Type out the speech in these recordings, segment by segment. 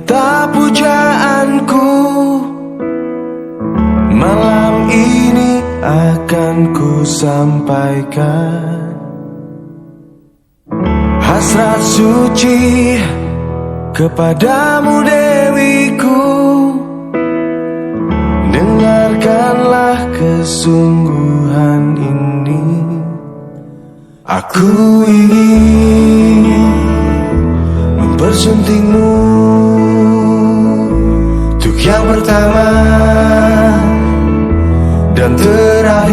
Wanita pujaanku, malam ini akan ku sampaikan hasrat suci kepadamu, Dewiku. Dengarkanlah kesungguhan ini. Aku ingin mempersuntingmu untuk yang pertama dan terakhir.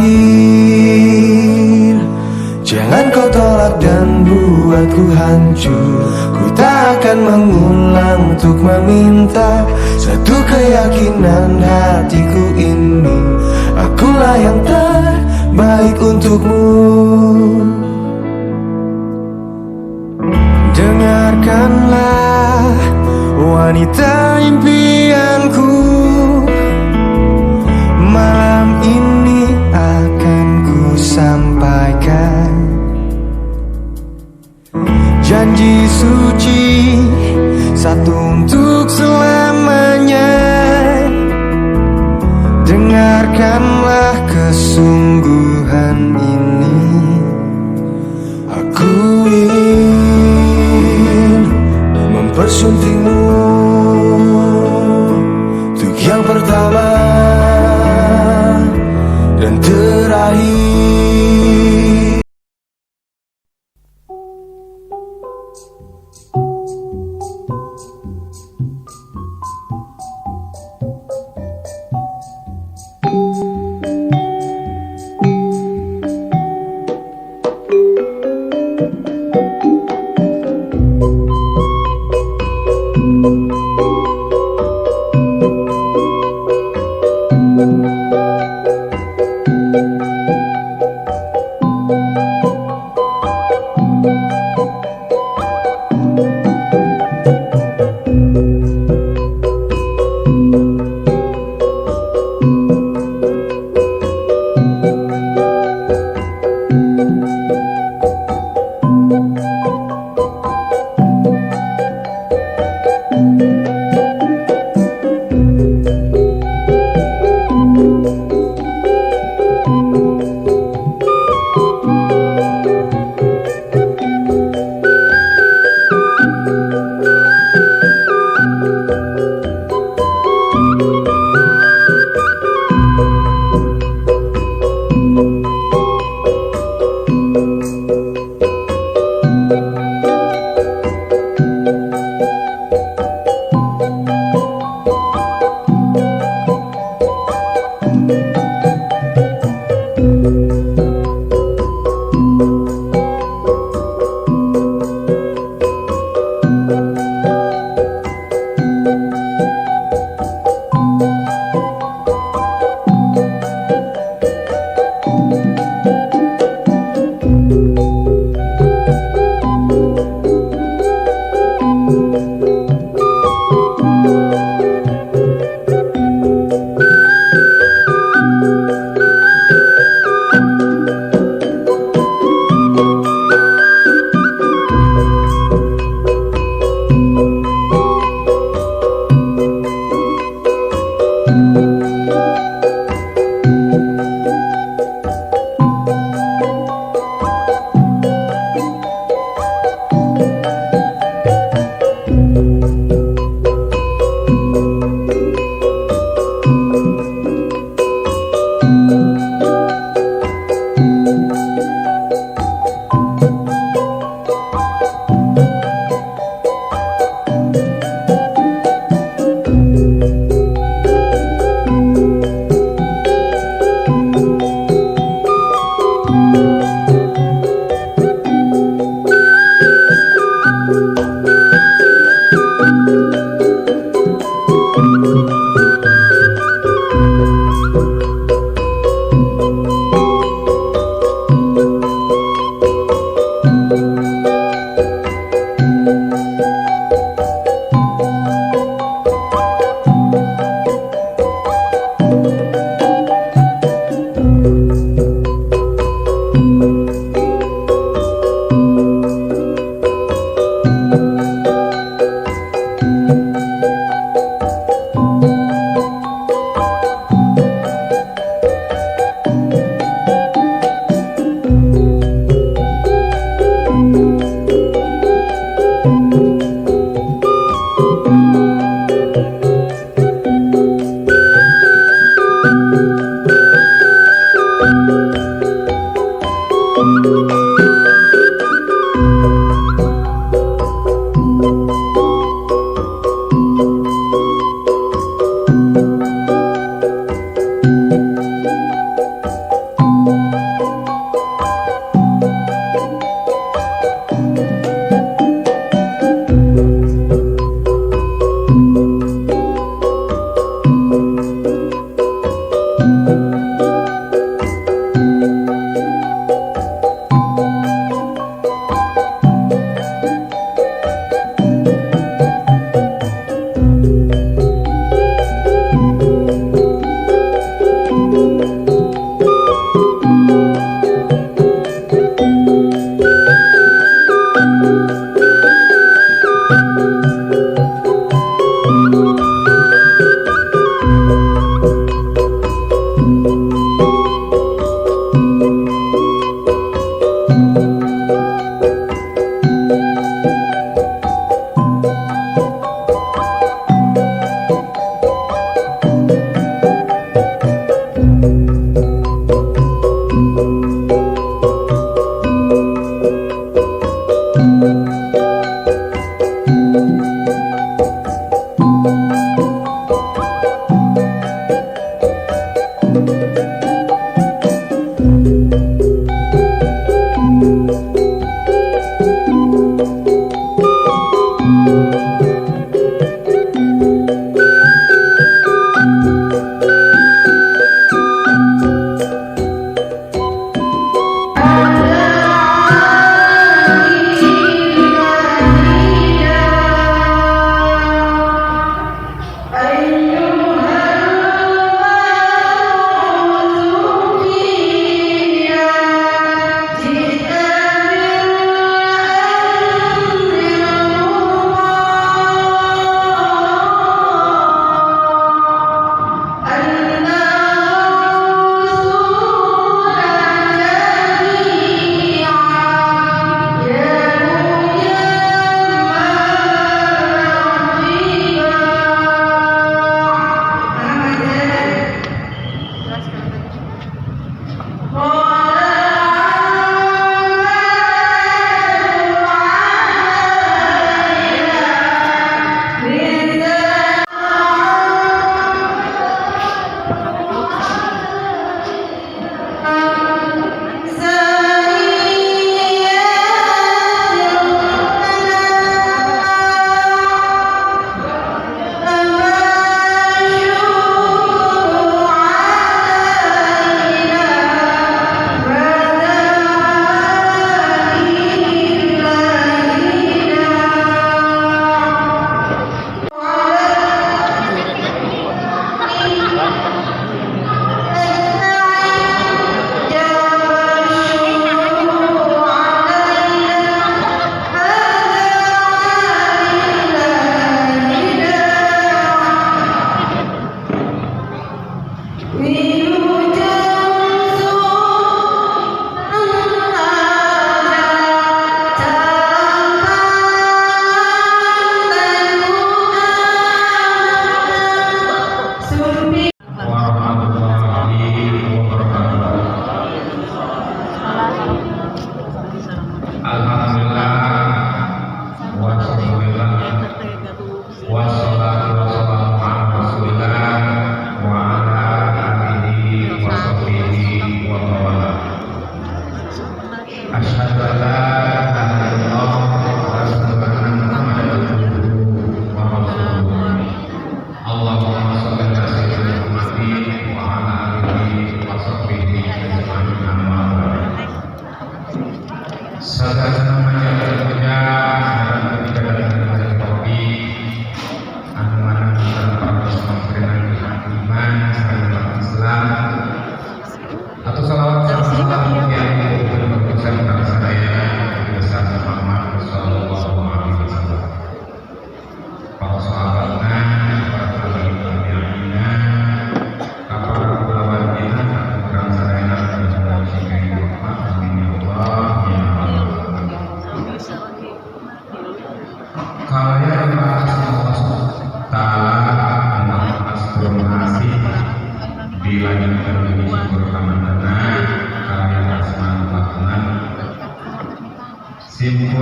Jangan kau tolak dan buatku hancur. Ku tak akan mengulang untuk meminta satu keyakinan hatiku ini. Akulah yang terbaik untukmu. Dengarkanlah, wanita impianku, malam ini akan ku sampaikan janji suci, satu untuk selamanya. Dengarkanlah kesungguhan ini. Aku ingin mempersuntingmu untuk yang pertama dan terakhir.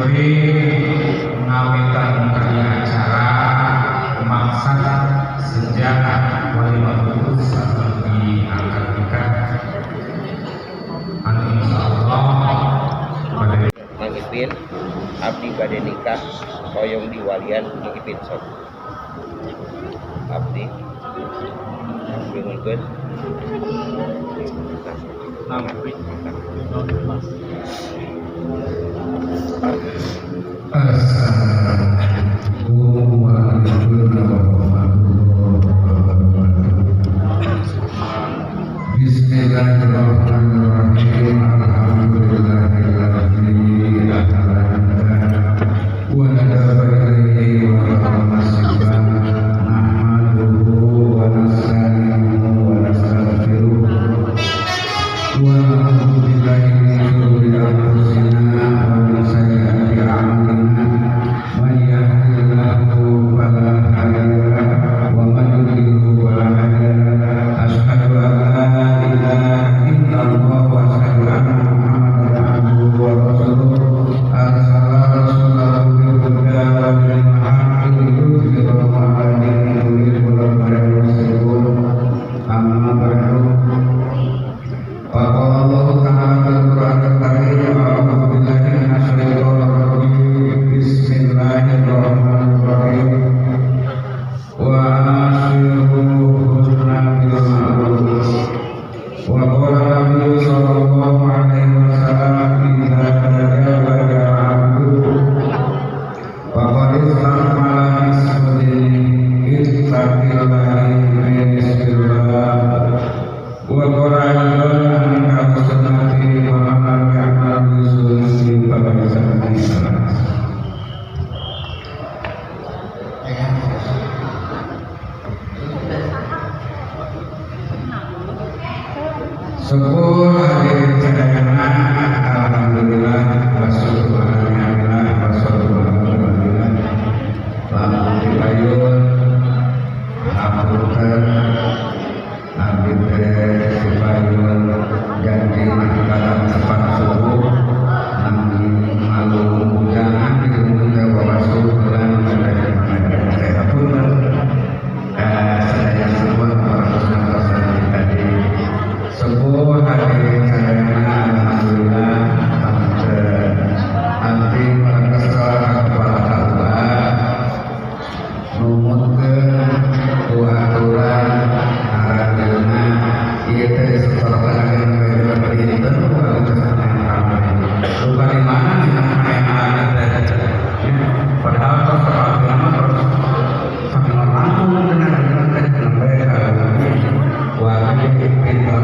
Kuring ngawitan karya acara maksad sejarah walimah putus di akad nikah anu insyaallah pada Mang Ipin, abdi bade nikah, hoyong diwalian Mang Ipin, sok. Abdi nyuhunkeun. Nampi. Assalamualaikum warahmatullahi wabarakatuh. Bismillahirrahmanirrahim. Alhamdulillahilladzi wa nadaba ilaihi wa nahmaduhu wa nasta'inuhu wa nastaghfiruh wa na'udzu billahi min shururi anfusina wa min sayyiati a'malina. Man yahdihillahu fala mudilla lahu wa man yudlil fala hadiya lahu. Asyhadu an la ilaha illallah wa asyhadu anna Muhammadan abduhu wa rasuluh. Arsala rasulahu bil huda wa dinil haqqi liyudhhirahu 'ala dini kullihi walau karihal musyrikun. Amma ba'du. Faqala Allahu ta'ala fil Qur'anil Karim, a'udzu billahi minasy syaithanir rajim. Bismillahirrahmanirrahim. Wa ashiruhunna bil ma'ruf. Wa qala Nabi sallallahu alaihi wasallam, idza tazawwaja 'abdu faqad istakmala nisfa dinihi, ittaqillahi fi nisfillah. Wa qala aidan, an-nikahu sunnati wa man lam ya'mal bi sunnati falaysa minni. Syukur hadirin sadayana, alhamdulillah wa syukur alhamdulillah wa syukur alhamdulillah. Lamun dipayun hapunten abdi teh dipayun janji kalam tepat subuh nami malu undangan di wa syukuran teh hapunten sadaya semua tadi. Sepuh hadirin sadayana, alhamdulillah abdi marakesa kepala KUA numutkeun ku aturan aranjeunna ieu teh disetorkeun ka dinten ku rame. Lupa di mana nih teh padahal tos mah terus sangat langkung dengan teh nembe ka wali pinter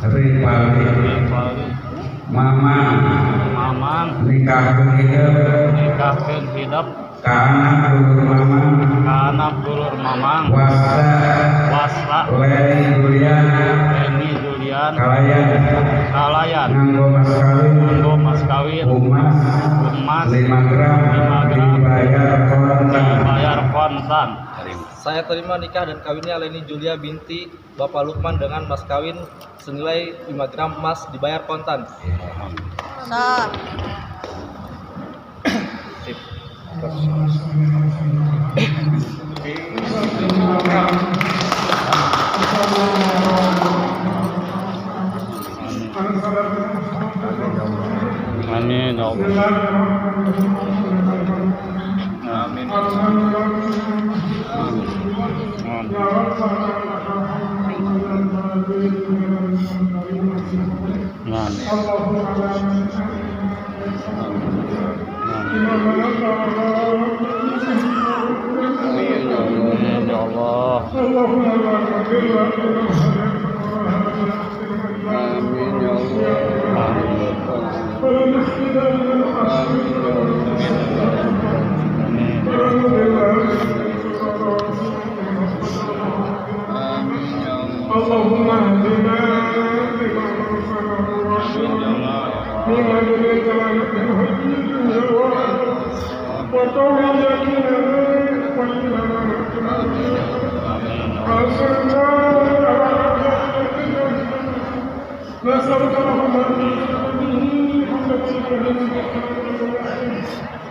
Ripali. Ripali. Mamang. Mamang. Nikahkeun hidep. Nikahkeun hidep. Ka anak dulur mamang. Ka anak dulur mamang. Wasta. Wasta. Leni Julian. Leni Julian. Kalayan. Kalayan. Nganggo mas kawin. Nganggo mas kawin. Emas. Emas. 5 gram. 5 gram. Dibayar kontan. Dibayar kontan. Saya terima nikah dan kawinnya Leni Julia binti Bapak Lukman dengan mas kawin senilai 5 gram emas dibayar kontan. Sah. Sip. Amin ya Allah. Amin. Amin. Amin ya Allah. Amin ya Allah. Amin. اللهم اهدنا لما هديت وقوي يقيننا نسألك اللهم به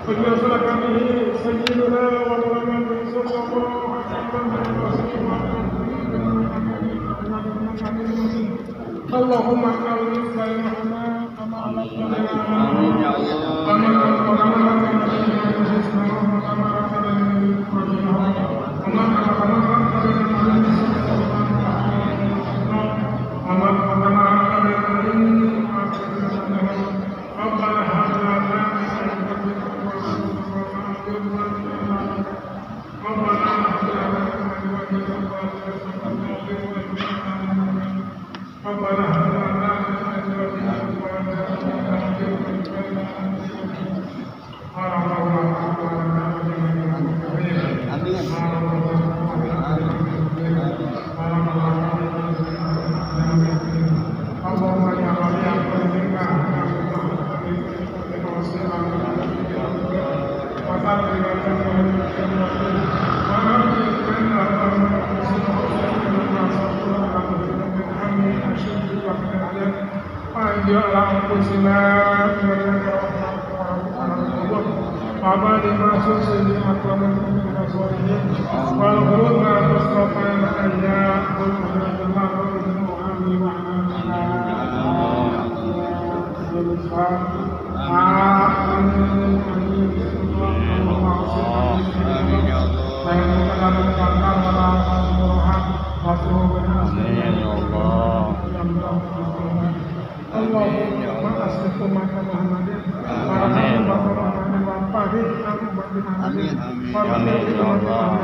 ونسألك به سيدنا ومولانا صلى الله عليه وسلم. اللهم ألف بينهما كما ألفت بيننا Amin ya Allah. Amin. Amin ya Allah.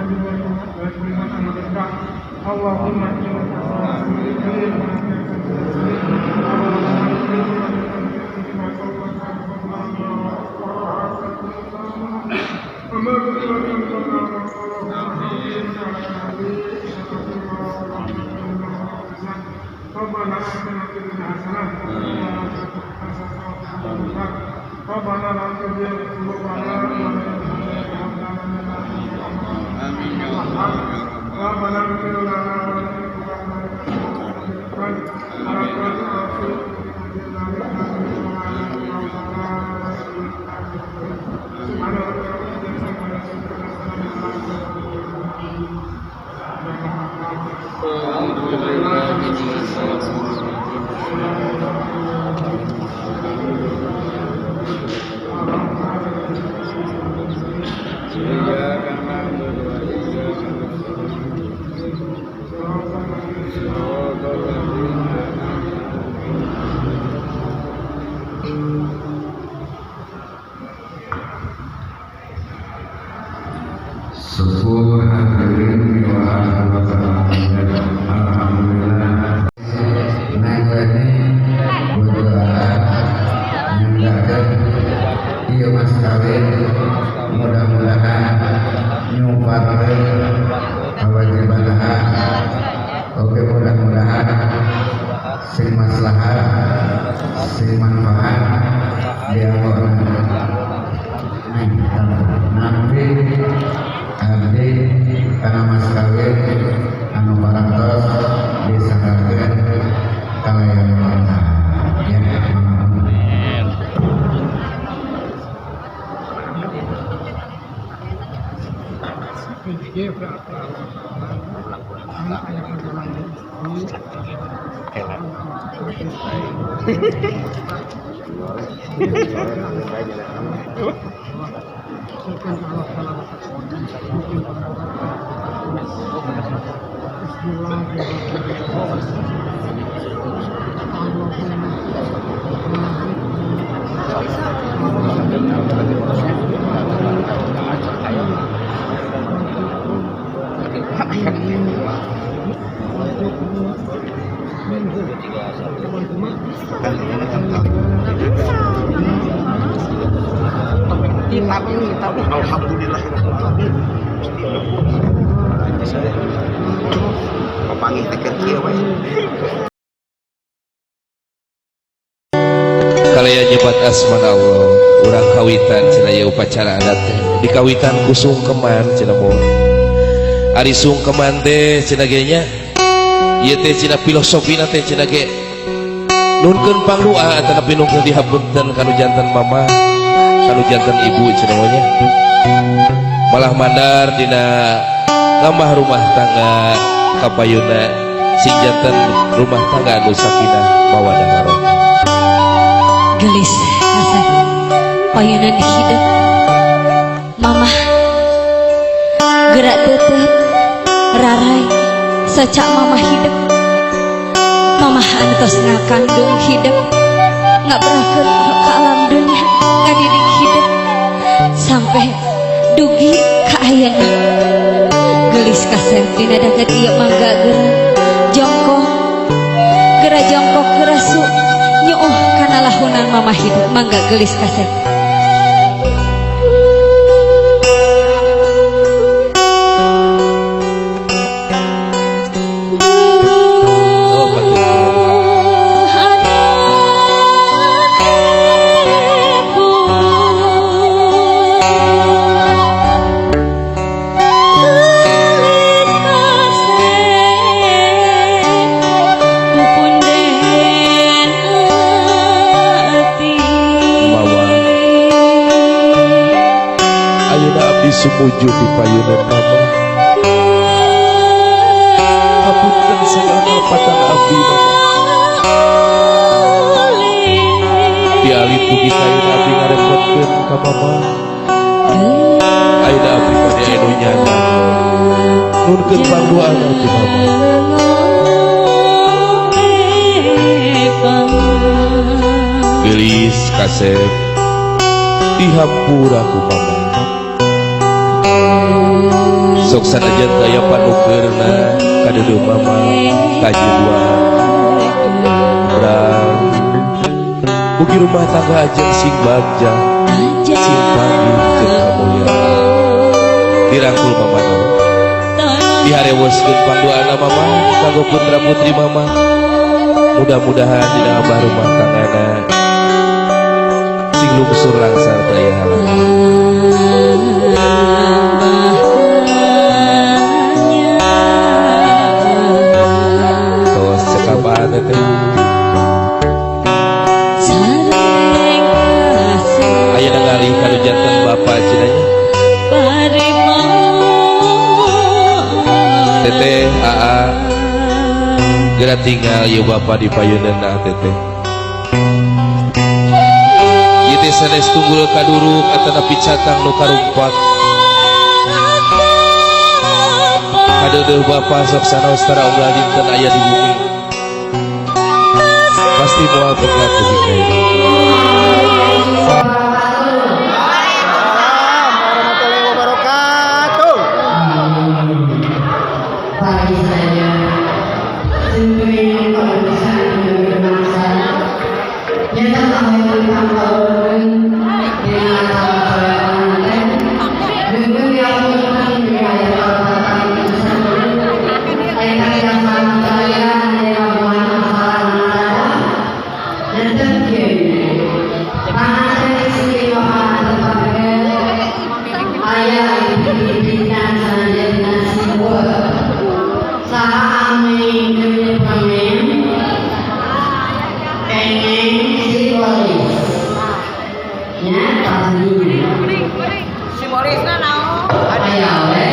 Syukur hadirin wa alhamdulillah. usaha sing manfaat dianggona. Nampi abdi kana mas kawin anu parantos disanggakeun kalayan Allah ya. Alhamdulillah. Papanggih teh keur kieu we. Kalayan nyebat asmana Allah, urang kawitan cenah ieu upacara adat teh. Dikawitan ku sungkeman cenah moal. Ari sungkeman teh cenah ge nya. Ieu teh cenah filosofina teh cenah ge nunkeun pangdoa atanapi nungkeun dihapunten kanu janten mama, kanu janten ibu cenah nya. Malah mandar dina nambah rumah tangga kapayuna sing janten rumah tangga anu sakinah mawaddah warahmah. Gelis kasep payunan hidup mamah gerak tetep rarai sejak mamah hidup mamah antos ngakandung hidup ngabrakeun ke alam dunia ngadidik hidup sampai dugi ka ayeuna. Gelis kasep dina deket ieu mangga geura jongkok geura jongkok geura su nyuuh kana lahunan mamah hidup mangga gelis kasep. Sumujud di payunan mama, hapunten segala kalepatan abdi mama. Dialit dugi ka ayeuna abdi ngarepotkeun ka mama. Ayeuna abdi bade anu nyana nunkeun pangdoana ti mama. Geulis kasep dihampura ku mama. Sok sanajan daya panukeurna kadeudeuh mama kajibuan urang mugi rumah tangga ajeng sing bagja sing panggih keur kamulyaan. Dirangkul mama diharewoskeun pandoana mama kanggo putra putri mama. Mudah-mudahan dina abah rumah tanggana sing lungsur langsar teu aya halangan. Ayeuna ngalih kanu janten bapa cenah nya. Teteh aa geura tinggal ieu bapa di payuneunna teteh. Ieu teh sanes tunggul kaduruk atanapi catang nu karumpak. Kadeudeuh bapa sok sanaos tara unggal dinten aya di bumi. Pasti moal pegat dugi ka ieu. Warahmatullahi wabarakatuh. Pagi saja Neneng Simbolis. Nya pasti. Simbolisna naon? Aya we.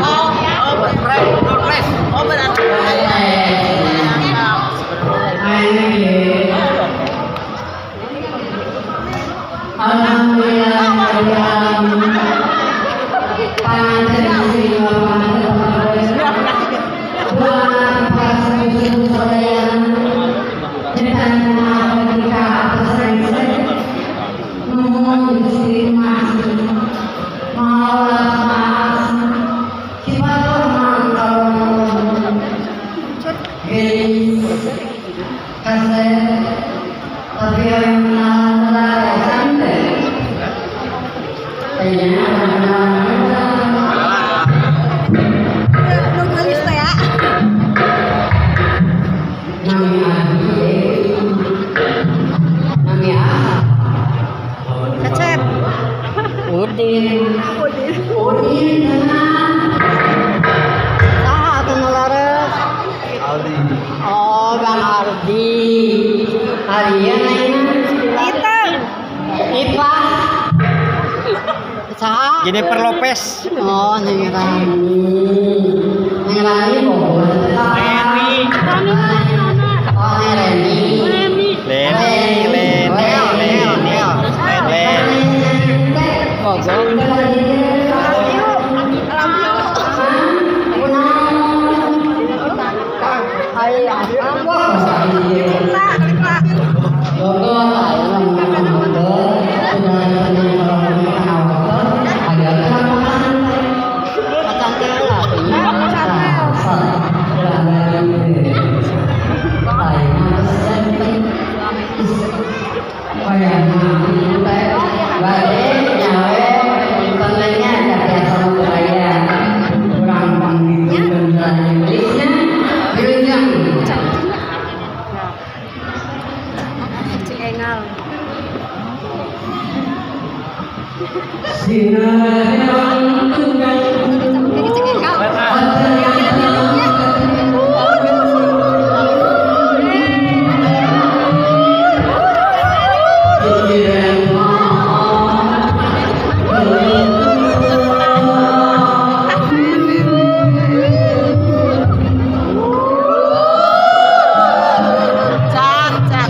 Oh, oh, fresh. Oh, berarti. Oh, Bang Ardi. Ipa. Saha? Jennifer Lopez. Oh, Neng Rani. Neng Rani Bogor. Leni. Oh, Neng Reni. Leni, Leni, Leni, Leni. Bogor. Cak, cak.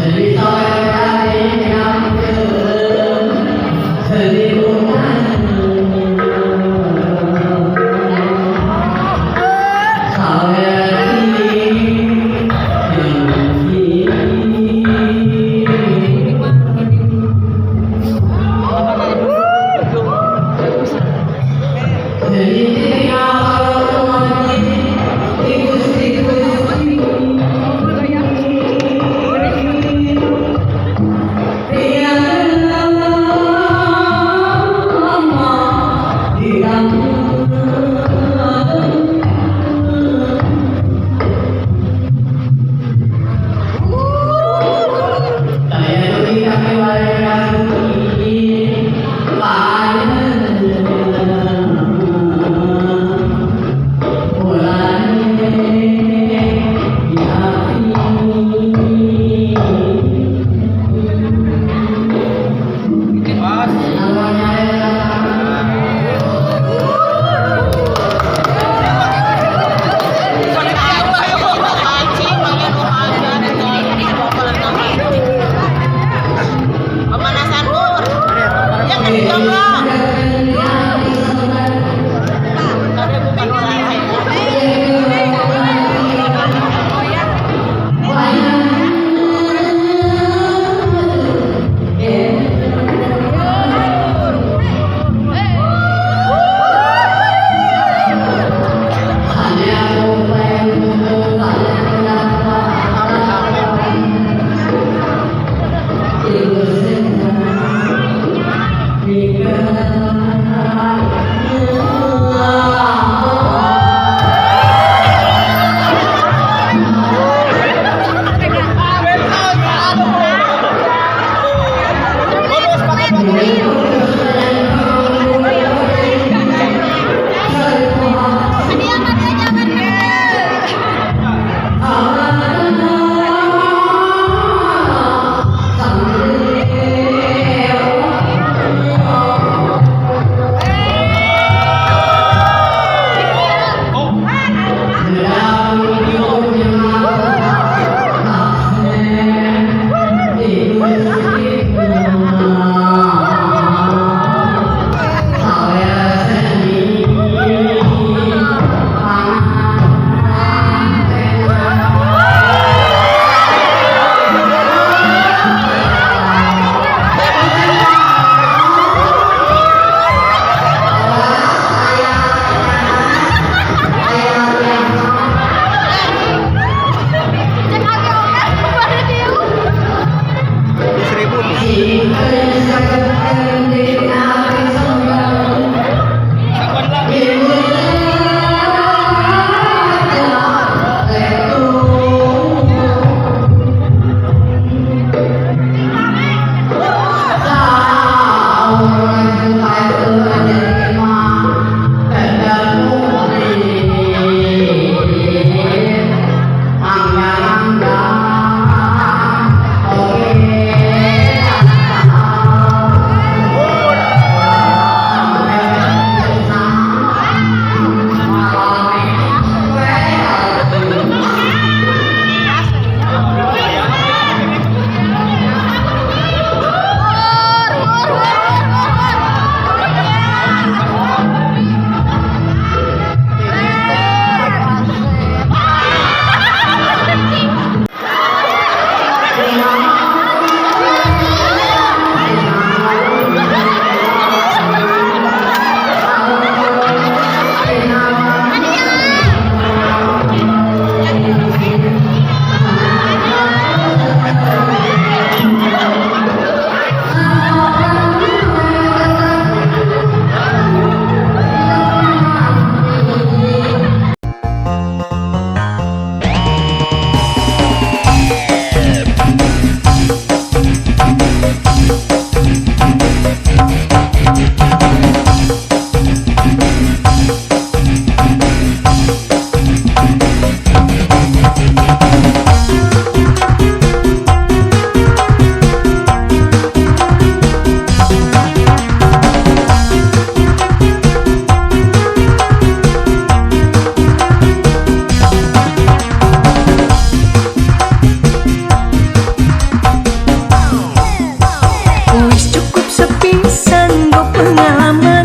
Wis cukup sepisan go pengalaman,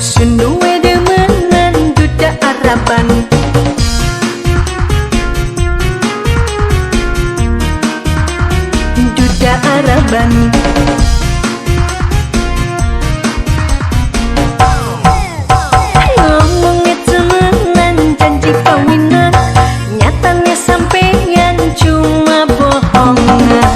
sun duwe demenan duda Araban. Duda Araban. Ngomongnya temenan, janji kawinan, nyatanya sampean cuma bohongan.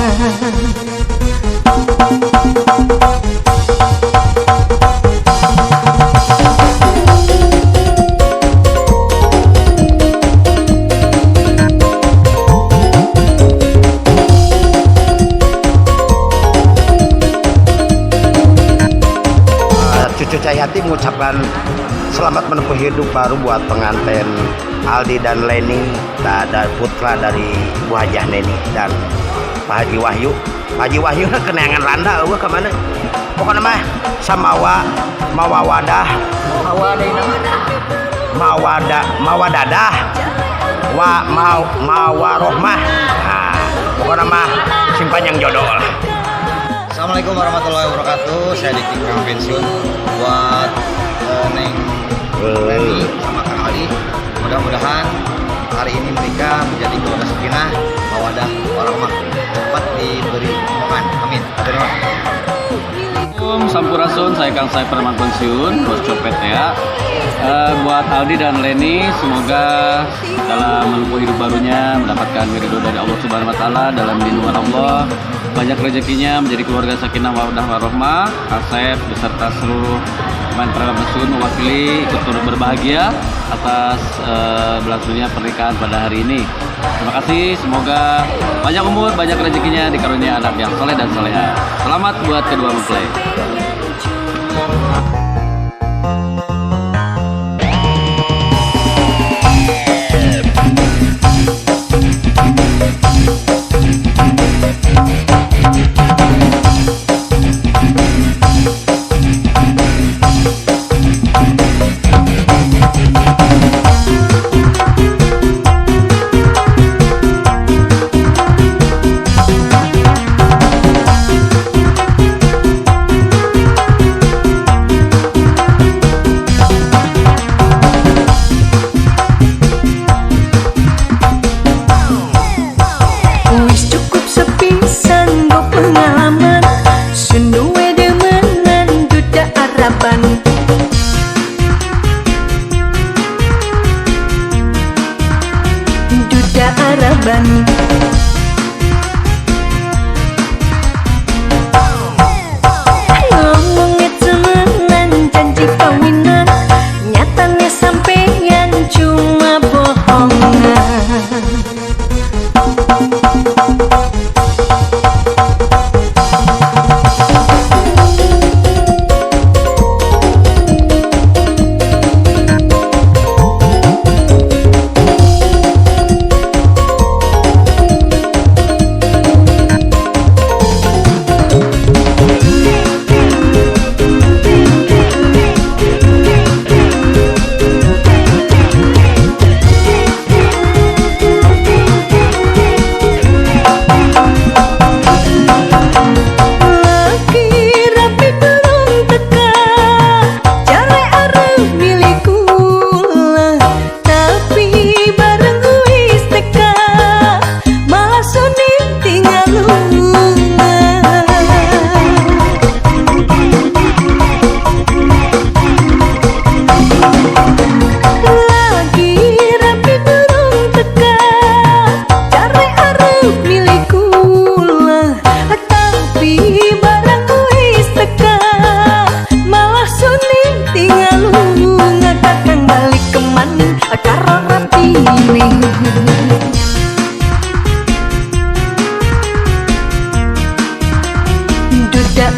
Cucu Cahyati mengucapkan selamat menempuh hidup baru buat pengantin Aldi dan Leni, dan putra dari Bu Hajah Neni dan Pak Haji Wahyu. Pak Haji Wahyu kenangan randa eueuh ka mana? Pokokna mah samawa mawawadah mawada mawadadah wa mau mawarohmah. Nah, pokokna mah sing panjang jodoh lah. Assalamualaikum warahmatullahi wabarakatuh. Saya Diki Kang Pensiun buat Neng Leni sama Kang Aldi. Mudah-mudahan hari ini menikah menjadi keluarga sakinah, mawadah, warahmah, cepat diberi momongan. Amin. Terima kasih. Assalamualaikum, Sampurasun, saya Kang Saep Preman Pensiun, bos copet ya. Buat Aldi dan Leni, semoga dalam menempuh hidup barunya mendapatkan ridho dari Allah Subhanahu Wa Taala, dalam lindungan Allah, banyak rezekinya, menjadi keluarga sakinah mawaddah warahmah. Kang Saep beserta seluruh pemain preman pensiun mewakili ikut turut berbahagia atas berlangsungnya pernikahan pada hari ini. Terima kasih, semoga banyak umur, banyak rezekinya, dikaruniai anak yang soleh dan soleha. Selamat buat kedua mempelai.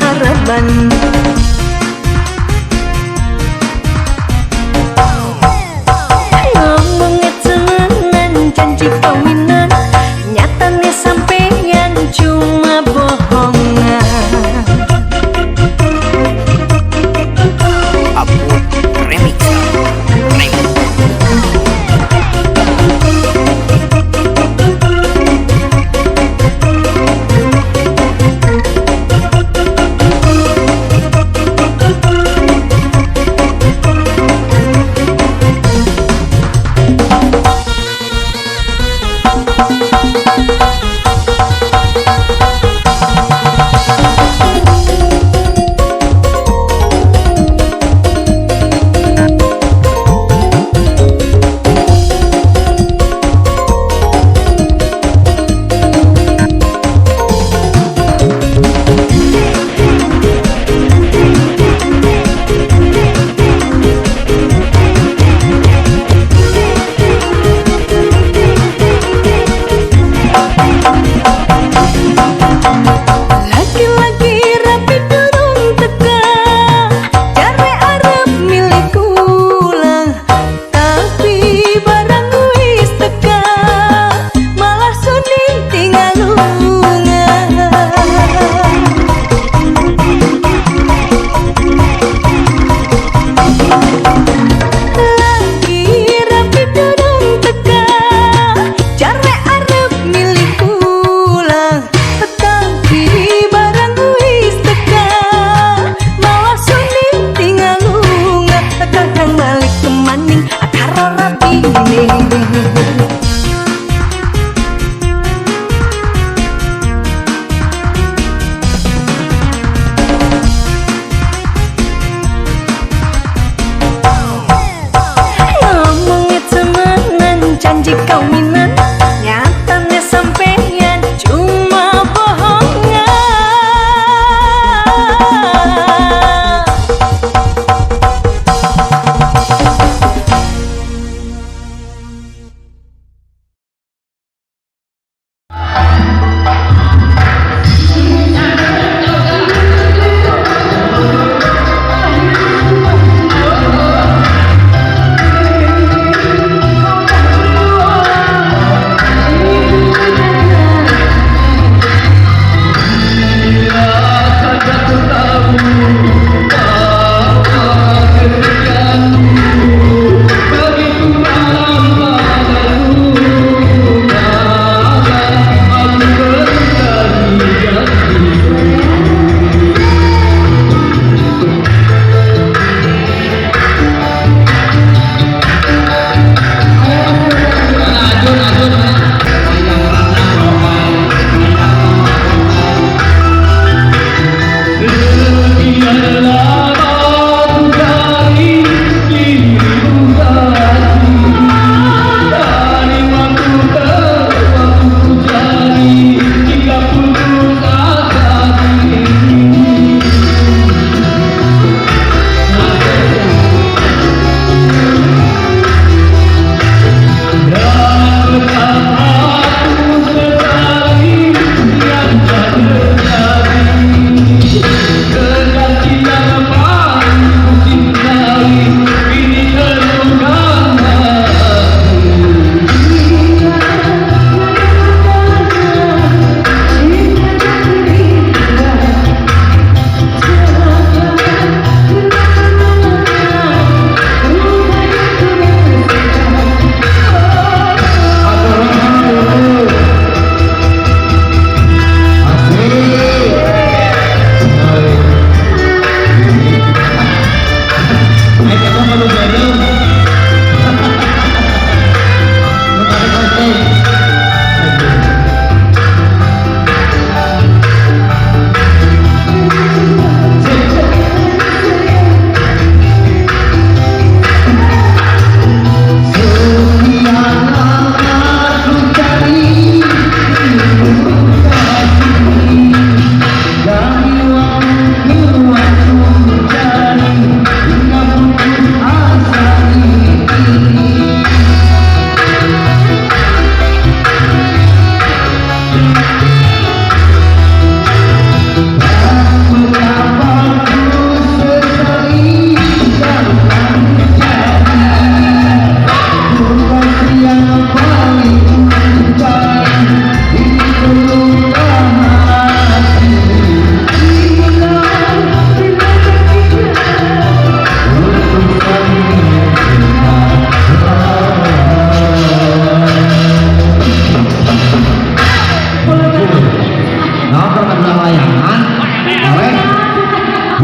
Araban. Ngomongnya temenan, janji kawinan, nyatanya sampeyan cuma bohongan. Apun Remix. Remix. Mau keur ngabelah layangan. Oleh.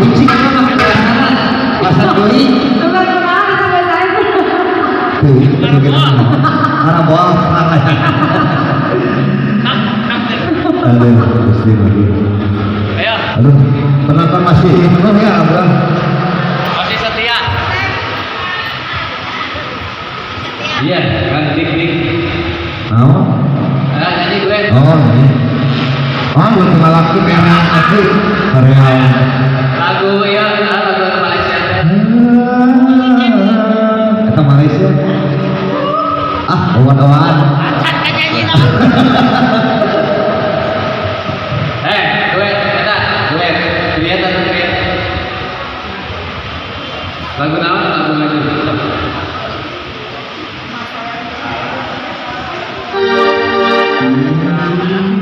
Hiji kana make bahasana. Bahasa deui. Tuh, karena bohong perang layangan. Aduh, Gusti lagi. Ayo. Aduh, penonton masih penuh ya, Bro. Masih setia. Iya, kan dik dik. Mau? Nah, nyanyi gue. Oh, iya. Oh, belum kenal aku memang aku karyawan. Lagu ya, lagu Malaysia. Eta Malaysia. Ah, owan-owan. Gue, eta, gue, duet atau duet? Lagu naon? Lagu lagu.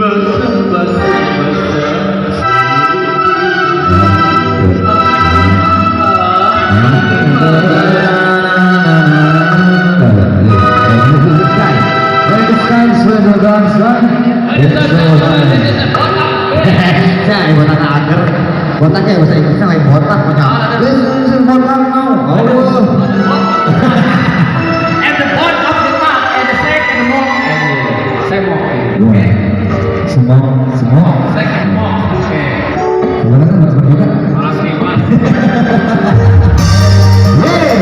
Basah, basah, basah. Saya botak agar, botaknya bahasa Inggrisnya lain botak punya. Botak mau, oh. And the point of the top and the second more. Semok. Semua, semua. Second more. Oke. Sebenarnya kan harus berbeda. Malas gimana? Yeay.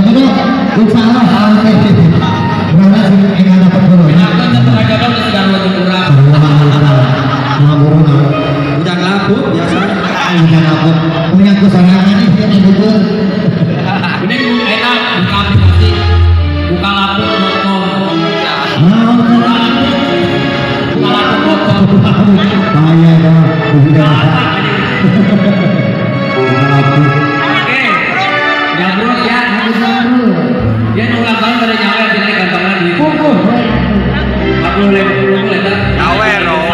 Pak Judo, insya Allah, oke. Mudah-mudahan sing ingin dapat dulu. Hujan lapuk biasa. Hujan lapuk. Punya aku sorangan nih, dia gugur. Ini enak buka aplikasi bukalapuk.com. Bukalapuk.com. Bahaya dong, udah Bukalapuk. Oke. Jamrut ya. Dia ulang tahun pada nyawer jadi gantongan duit. 40 ribu eta. Nyawer dong.